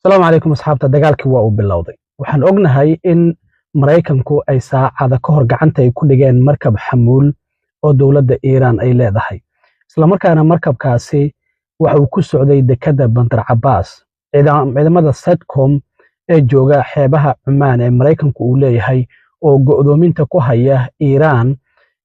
Asalaamu calaykum asxaabta. Dagaalkii waa uu bilowday. Waxaan ognahay in Maraykanku ay saacada ka hor gacanta ay ku dhigeen markab xamuul oo dowladda Iiraan ay leedahay, islamarkaana markabkaasi waxa uu ku socday dekedda Bandar Cabaas. Ciidamada CENTCOM ee jooga xeebaha Cumaan ee Maraykanku uu leeyahay oo go'doominta ku haya Iiraan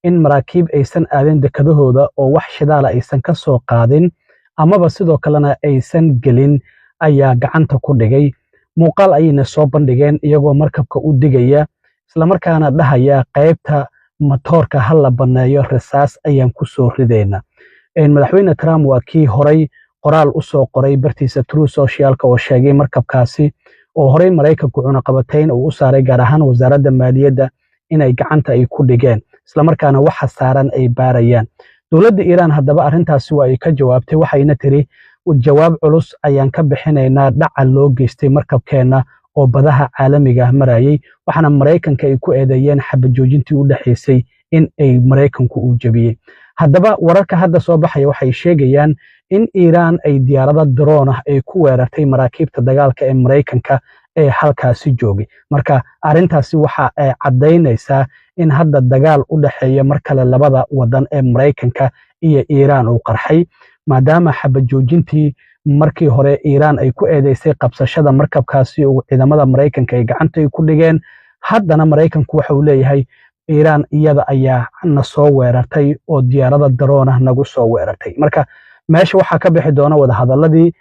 in maraakiib aysan aadin dekedahooda oo wax shidaala aysan ka soo qaadin amaba sidoo kalena aysan gelin ayaa gacanta ku dhigay. Muuqaal ayayna soo bandhigeen iyagoo markabka u digaya, islamarkaana dhahaya qaybta matoorka ha la banneeyo, rasaas ayaan ku soo ridaynaa. Madaxweyne Trump waa kii horay qoraal u soo qoray bartiisa Truth Socialka oo sheegay markabkaasi oo horey Maraykanku cunaqabatayn uu u saaray, gaar ahaan wasaaradda maaliyadda, inay gacanta ay ku dhigeen, islamarkaana waxa saaran ay baarayaan. Dowladda Iiraan haddaba arrintaasi waa ay ka jawaabtay, waxayna tiri jawaab culus ayaan ka bixinaynaa dhaca loo geystay markabkeenna oo badaha caalamiga marayay. Waxaana Maraykanka ay ku eedeeyeen xabajoojintii u dhexaysay in ay Maraykanku uu jebiyey. Haddaba wararka hadda soo baxaya waxay sheegayaan in Iiraan ay diyaarado drone ah ay ku weerartay maraakiibta dagaalka ee Maraykanka ee halkaasi joogay. Marka arrintaasi waxa ay caddaynaysaa in hadda dagaal u dhexeeya mar kale labada wadan ee Maraykanka iyo Iiraan uu qarxay, maadaama xabajoojintii markii hore Iiraan ay ku eedeysay qabsashada markabkaasi oo ciidamada Maraykanka ay gacanta ku dhigeen. Haddana Maraykanku waxa uu leeyahay Iiraan iyada ayaa na soo weerartay oo diyaarada drone ah nagu soo weerartay. Marka meesha waxaa ka bixi doona wadahadaladii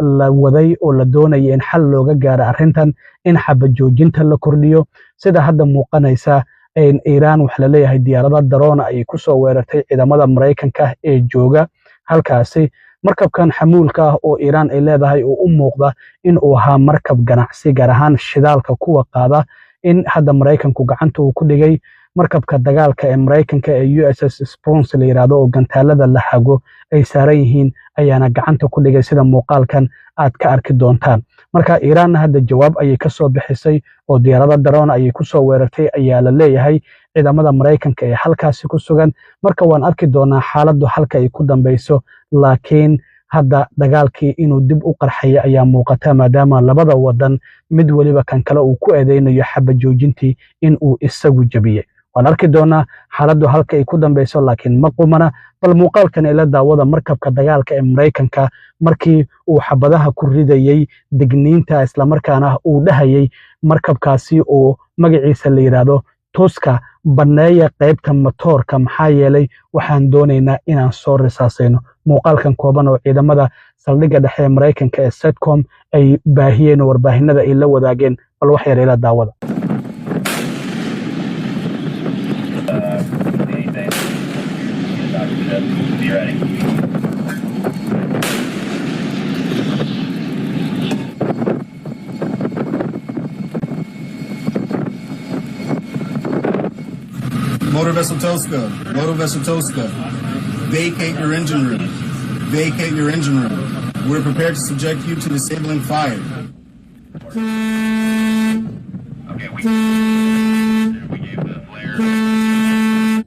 la waday oo la doonaya in xal looga gaaro arrintan, in xabajoojinta la kordhiyo. Sida hadda muuqanaysa, Iiraan waxa la leeyahay diyaarada drone ayay ku soo weerartay ciidamada Maraykanka ee jooga halkaasi. Markabkan xamuulka ah oo Iiraan ay leedahay oo u muuqda in uu ahaa markab ganacsi, gaar ahaan shidaalka kuwa qaada, in hadda Maraykanku gacanta uu ku dhigay. Markabka dagaalka ee Maraykanka ee USS Spruance la yiraahdo oo gantaalada la hago ay saaran yihiin ayaana gacanta ku dhigay, sida muuqaalkan aad ka arki doontaan. Marka Iiraanna hadda jawaab ayay ka soo bixisay oo diyaarada drone ayay ku soo weerartay ayaa la leeyahay ciidamada Maraykanka ee halkaasi ku sugan. Marka waan arki doonaa xaaladdu halka ay ku dambeyso, laakiin hadda dagaalkii inuu dib u qarxaya ayaa muuqata, maadaama labada wadan mid weliba kan kale uu ku eedeynayo xabajoojintii in uu isagu jebiyey. Waan arki doonaa xaaladdu halka ay ku dambeyso, laakiin ma qumana. Bal muuqaalkan ila daawada markabka dagaalka ee Maraykanka markii uu xabadaha ku ridayey digniinta, islamarkaana uu dhahayay markabkaasi oo magaciisa la yidhaahdo Tuska, banneeya qaybta matoorka, maxaa yeelay waxaan doonaynaa inaan soo risaasayno. Muuqaalkan kooban oo ciidamada saldhigga dhexe ee Maraykanka ee CENTCOM ay baahiyeen oo warbaahinada ay la wadaageen, bal wax yar ila daawada. Anything. Be ready. Motor vessel Tosca, motor vessel Tosca, vacate your engine room. Vacate your engine room. We're prepared to subject you to disabling fire. Okay, we gave the flare.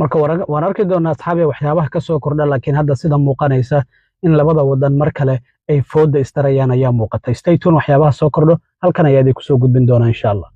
Marka waan arki doonaa asxaabi waxyaabaha ka soo kordha, laakiin hadda sida muuqanaysa in labada wadan mar kale ay fooda istarayaan ayaa muuqatay. Stay tuned, waxyaabaha soo kordho halkan ayaa idin kusoo gudbin doonaa insha Allah.